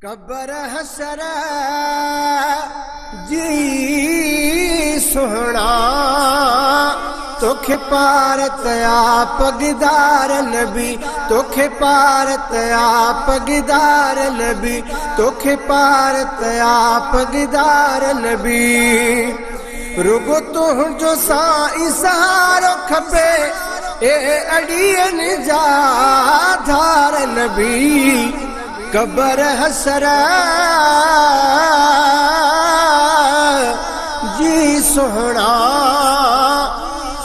Cover हसर जी सोहणा तोखे पारत आ पगदार नबी, तोखे पारत आ पगदार नबी, तोखे पारत आ पगदार नबी। रुगो तुंहिंजो साईं सहारो खपे, ए अड़ियनि जा धार नबी। कबर हसर जी सोहणा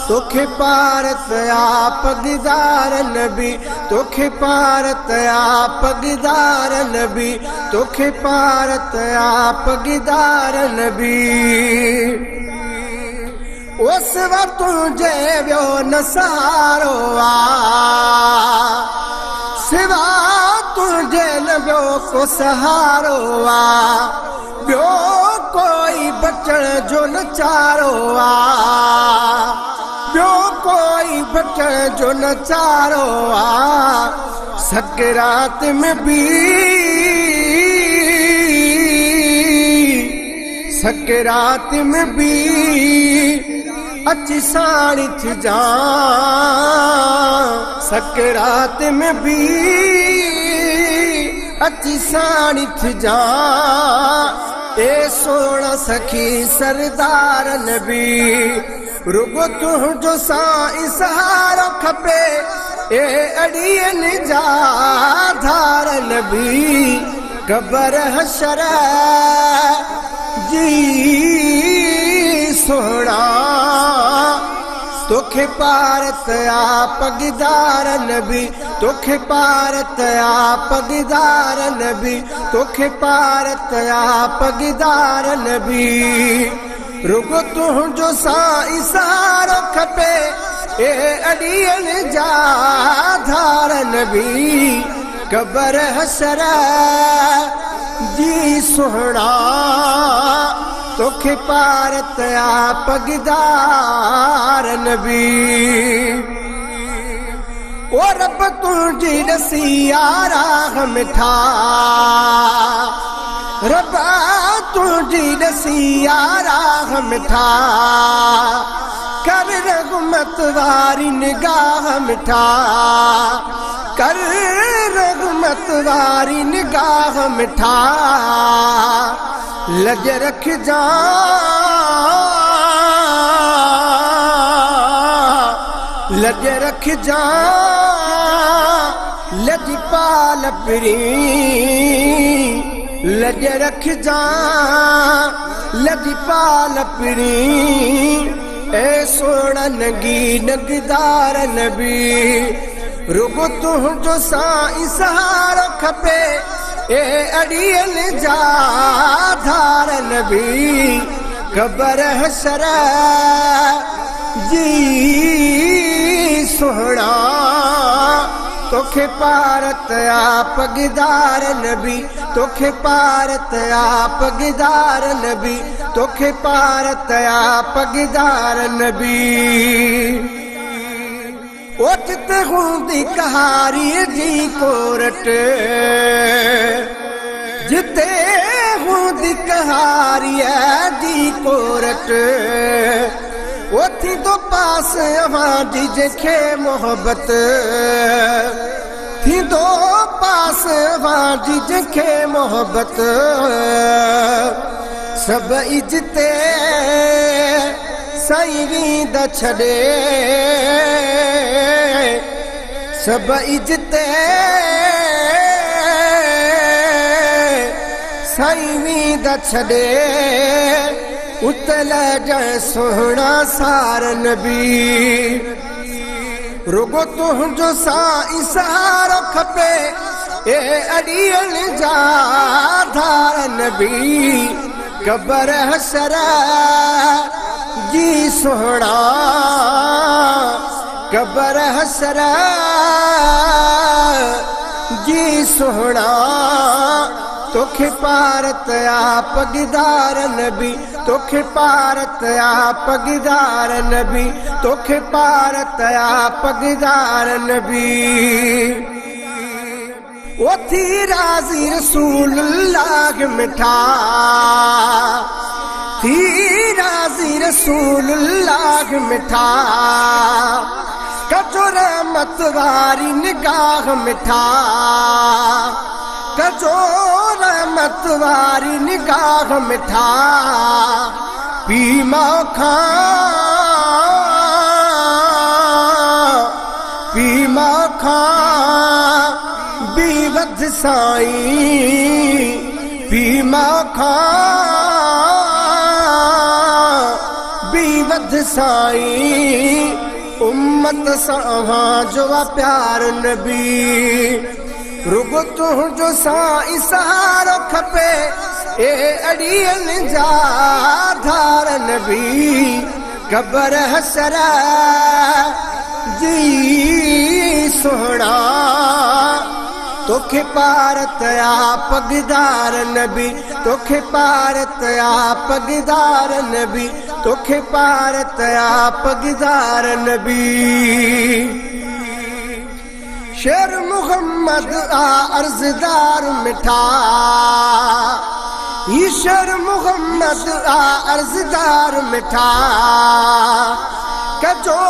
तोखे पारत आ पगदार नबी, तोखे पारत आ पगदार नबी, तोखे पारत आ पगदार नबी। उस तुंहिंजे ॿियो न सहारो आ, सिवा तुंहिंजे न ॿियो को सहारो आ, ॿियो कोई बचण जो न चारो आ, ॿियो कोई बचण जो न चारो आ। सकरात में बि, सकरात में बि अची साणी थिजां, सकरात में बि अची साणी थिजां। ए सोहणा सखी सरदार नबी, रुगो तुंहिंजो साईं सहारो खपे, ए अड़ियनि जा धार नबी। कबर हशर जी सोहणा तोखे पारत आ पगदार नबी, तोखे पारत आ पगदार नबी, तोखे पारत आ पगदार नबी। रुगो तुंहिंजो साईं सहारो खपे, ए अड़ियनि जा धार नबी। कबर हसर जी सोहणा तोखे पारत आ पगदार नबी। ओ रब तुंहिंजी ॾसी राह मिठा, रब तुंहिंजी ॾसी राह मिठा, कर रहमत वारी निगाह मिठा, कर रहमत वारी निगाह मिठा। लज रख जा, लज रख जा, लजपाल परी, लज रख जा, लजपाल परी। ए सोहणा नगी नगदार नबी, रुगो तुंहिंजो साईं सहारो खपे, ए अड़ियनि जा धार नबी। कबर हसर जी सोहणा तोखे पारत आ पगदार नबी, तोखे पारत आ पगदार नबी, तोखे पारत आ पगदार नबी। ओचित हूंदी कहारी जी कोरट, जिते हूंदी कहारी जी कोरट, ओ थींदो पास अव्हां जी जंहिंखे मोहबत, थींदो पास अव्हां जी जंहिंखे मोहबत। सभई जिते साईं वेंदा छॾे, सभई जिते साईं वेंदा छॾे, उते लॻाए सोहणा सार नबी। रुगो तुंहिंजो साईं सहारो खपे, ए अड़ियनि जा धार नबी। कबर हसर जी सोहणा, कबर हसर जी सोहणा तोखे पारत आ पगदार नबी, तोखे पारत आ पगदार नबी, तोखे पारत आ पगदार नबी। ओ थी राज़ी रसूलुल्लाह मिठा, थी राज़ी रसूलुल्लाह मिठा। कजो रहमत वारी निगाह मिठा, कजो रहमत वारी निगाह मिठा। पी माउ खां, पी माउ खां बि वध साईं, पी माउ खां बि वध साईं। उम्मत सां जो आ प्यार नबी, रुगो तुंहिंजो साईं सहारो खपे। ए अड़ियनि जा धार नबी, क़बर हसर जी सुहिणा। तोखे पारत आ पगदार नबी, तोखे पारत आ पगदार नबी, तोखे पारत आ पगदार नबी। शेर मोहम्मद आ अर्ज़दार मिठा, ही शेर मोहम्मद आ अर्ज़दार मिठा। कजो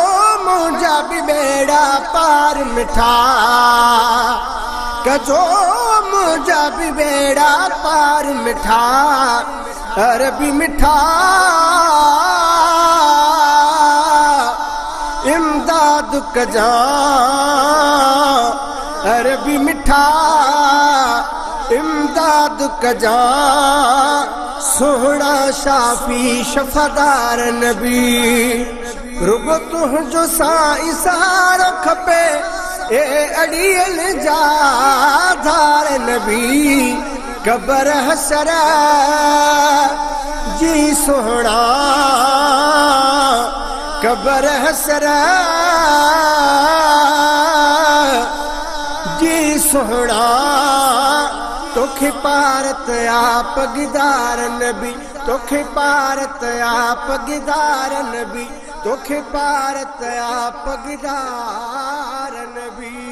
मुंहिंजा बि ॿेड़ा पार मिठा, कजो मुंहिंजा बि ॿेड़ा पार मिठा। अरबी मिठा इमदाद कजां, अरबी मिठा इमदाद कजां। सुहिणा शाफ़ी शफ़ादार नबी, रुगो तुंहिंजो साईं सहारो खपे। ए अड़ियनि जा धार नबी, क़बर हसर जी सुहिणा, क़बर हसर जी सुहिणा। तोखे पारत आ पगदार नबी, तोखे पारत आ पगदार नबी, तोखे पारत आ पगदार नबी।